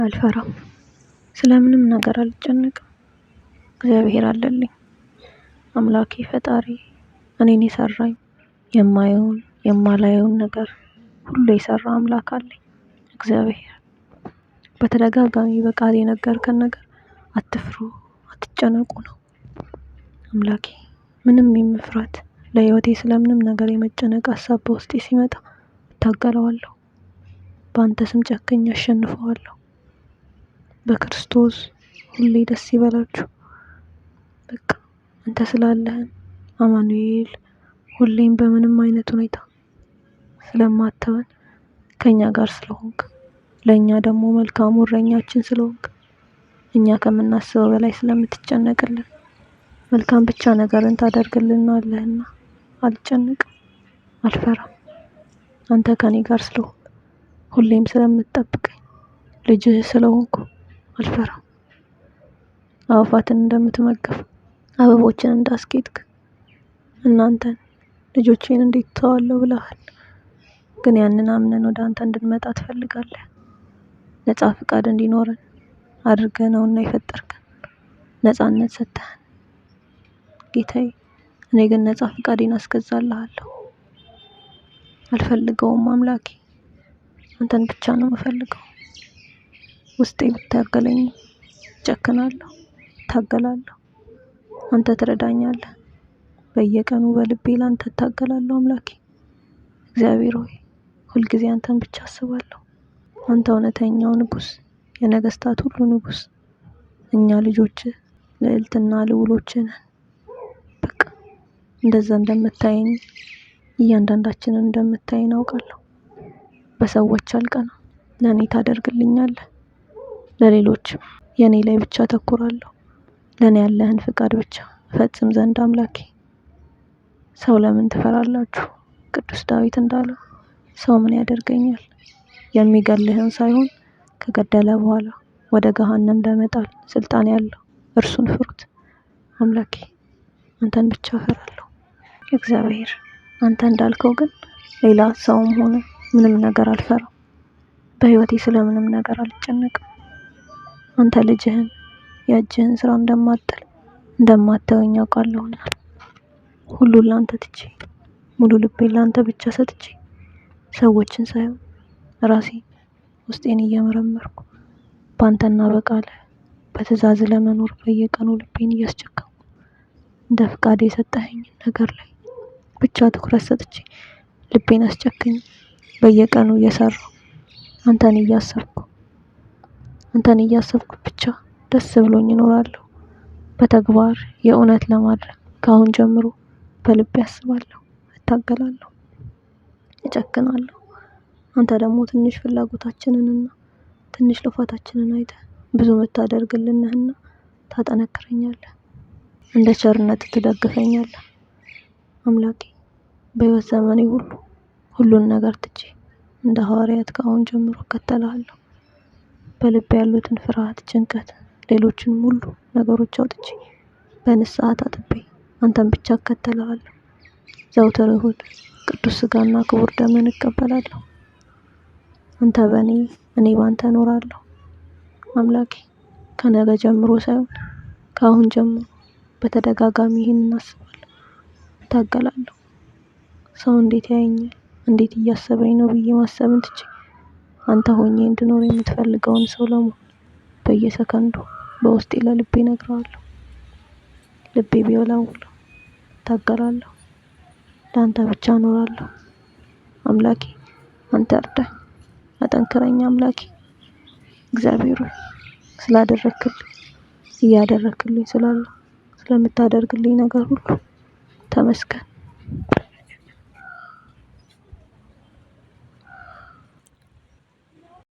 አልፈራም። ስለምንም ነገር አልጨነቅም። እግዚአብሔር አለልኝ። አምላኬ ፈጣሪ እኔን የሰራኝ የማየውን የማላየውን ነገር ሁሉ የሰራ አምላክ አለኝ። እግዚአብሔር በተደጋጋሚ በቃል የነገርከን ነገር አትፍሩ፣ አትጨነቁ ነው። አምላኬ ምንም የመፍራት ለህይወቴ ስለምንም ነገር የመጨነቅ ሀሳብ በውስጤ ሲመጣ እታገለዋለሁ። በአንተ ስም ጨክኜ አሸንፈዋለሁ። በክርስቶስ ሁሌ ደስ ይበላችሁ። በቃ አንተ ስላለህን አማኑኤል ሁሌም በምንም አይነት ሁኔታ ስለማተወን ከኛ ጋር ስለሆንክ ለእኛ ደግሞ መልካሙ እረኛችን ስለሆንክ እኛ ከምናስበው በላይ ስለምትጨነቅልን መልካም ብቻ ነገርን ታደርግልናለህና አልጨነቅም፣ አልፈራም። አንተ ከኔ ጋር ስለሆንክ ሁሌም ስለምትጠብቀኝ ልጅህ ስለሆንኩ አልፈራም። አዕዋፋትን እንደምትመግብ አበቦችን እንዳስጌጥክ እናንተን ልጆቼን እንዴት ተዋለሁ ብለሃል። ግን ያንን አምነን ወደ አንተ እንድንመጣ ትፈልጋለህ። ነጻ ፍቃድ እንዲኖረን አድርገህ ነውና የፈጠርከን ነጻነት ሰጥተህን ጌታዬ። እኔ ግን ነጻ ፍቃዴን አስገዛልሃለሁ። አልፈልገውም አምላኬ፣ አንተን ብቻ ነው የምፈልገው። ውስጤ ብታገለኝ እጨክናለሁ፣ እታገላለሁ። አንተ ትረዳኛለህ። በየቀኑ በልቤ ላንተ እታገላለሁ አምላኬ። እግዚአብሔር ሆይ ሁልጊዜ አንተን ብቻ አስባለሁ። አንተ እውነተኛው ንጉስ፣ የነገስታት ሁሉ ንጉስ፣ እኛ ልጆች ልዕልትና ልዑሎች ነን። በቃ እንደዛ እንደምታየኝ እያንዳንዳችንን እንደምታየን አውቃለሁ። በሰዎች አልቀና፣ ለእኔ ታደርግልኛለህ። ለሌሎችም የእኔ ላይ ብቻ አተኩራለሁ። ለእኔ ያለህን ፍቃድ ብቻ እፈጽም ዘንድ አምላኬ። ሰው ለምን ትፈራላችሁ? ቅዱስ ዳዊት እንዳለው ሰው ምን ያደርገኛል? የሚገልህን ሳይሆን ከገደለ በኋላ ወደ ገሃነም ለመጣል ስልጣን ያለው እርሱን ፍሩት። አምላኬ አንተን ብቻ እፈራለሁ። እግዚአብሔር አንተ እንዳልከው ግን ሌላ ሰውም ሆነ ምንም ነገር አልፈራም። በህይወቴ ስለምንም ነገር አልጨነቅም። አንተ ልጅህን የእጅህን ስራ እንደማትጥል እንደማትተወኝ አውቃለሁና ሁሉን ላንተ ትቼ ሙሉ ልቤን ላንተ ብቻ ሰጥቼ ሰዎችን ሳይሆን ራሴ ውስጤን እየመረመርኩ በአንተና በቃልህ በትእዛዝ ለመኖር በየቀኑ ልቤን እያስጨከምኩ እንደ ፍቃድ የሰጠኸኝን ነገር ላይ ብቻ ትኩረት ሰጥቼ ልቤን አስጨክኝ በየቀኑ እየሰራሁ አንተን እያሰብኩ አንተን እያሰብኩ ብቻ ደስ ብሎኝ እኖራለሁ። በተግባር የእውነት ለማድረግ ከአሁን ጀምሮ በልቤ አስባለሁ፣ እታገላለሁ፣ እጨክናለሁ። አንተ ደግሞ ትንሽ ፍላጎታችንንና ትንሽ ልፋታችንን አይተህ ብዙ የምታደርግልን ነህና ታጠነክረኛለህ፣ እንደ ቸርነት ትደግፈኛለህ። አምላኬ በሕይወት ዘመኔ ሁሉ ሁሉን ነገር ትቼ እንደ ሐዋርያት ከአሁን ጀምሮ እከተልሃለሁ። በልቤ ያሉትን ፍርሃት፣ ጭንቀት፣ ሌሎችንም ሁሉ ነገሮች አውጥቼ በንስሐ ታጥቤ አንተን ብቻ እከተልሃለሁ። ዘውትር እሁድ ቅዱስ ስጋና ክቡር ደምን እቀበላለሁ። አንተ በእኔ እኔ ባንተ እኖራለሁ። አምላኬ ከነገ ጀምሮ ሳይሆን ከአሁን ጀምሮ በተደጋጋሚ ይህንን አስባለሁ፣ እታገላለሁ። ሰው እንዴት ያየኛል፣ እንዴት እያሰበኝ ነው ብዬ ማሰብን ትቼ አንተ ሆኜ እንድኖር የምትፈልገውን ሰው ለመሆን በየሰከንዱ በውስጤ ለልቤ እነግረዋለሁ። ልቤ ቢወላውል እታገላለሁ። ለአንተ ብቻ እኖራለሁ። አምላኬ አንተ እርዳኝ፣ አጠንክረኝ። አምላኬ እግዚአብሔር ሆይ ስላደረክልኝ እያደረክልኝ ስላለው ስለምታደርግልኝ ነገር ሁሉ ተመስገን።